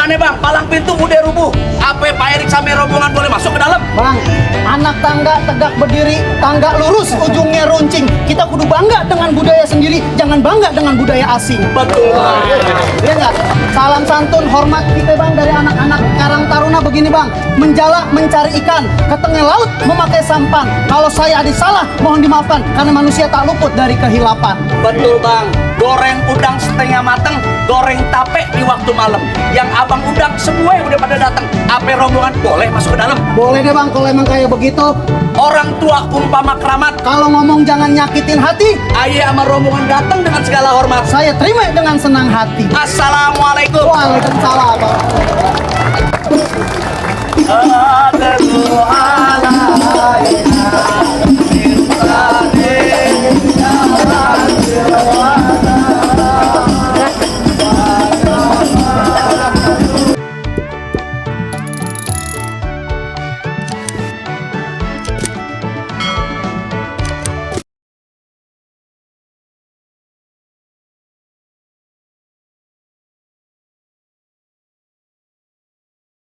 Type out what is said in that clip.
Gimana bang? Palang pintu udah rubuh. Apa Pak Erik sampai rombongan boleh masuk ke dalam? Bang, anak tangga tegak berdiri, tangga lurus, ujungnya runcing. Kita kudu bangga dengan budaya sendiri, jangan bangga dengan budaya asing. Betul. Iya nggak? Salam santun, hormat kita bang dari anak-anak Karang Taruna begini bang. Menjala mencari ikan, ke tengah laut memakai sampan. Kalau saya ada salah, mohon dimaafkan karena manusia tak luput dari kehilapan. Betul bang. Goreng udang setengah mateng, goreng tape di waktu malam. Yang abang udang semua yang udah pada datang. Apa rombongan boleh masuk ke dalam? Boleh deh bang, kalau emang kayak begitu. Orang tua umpama keramat. Kalau ngomong jangan nyakitin hati. Ayah sama rombongan datang dengan segala hormat. Saya terima dengan senang hati. Assalamualaikum. Waalaikumsalam.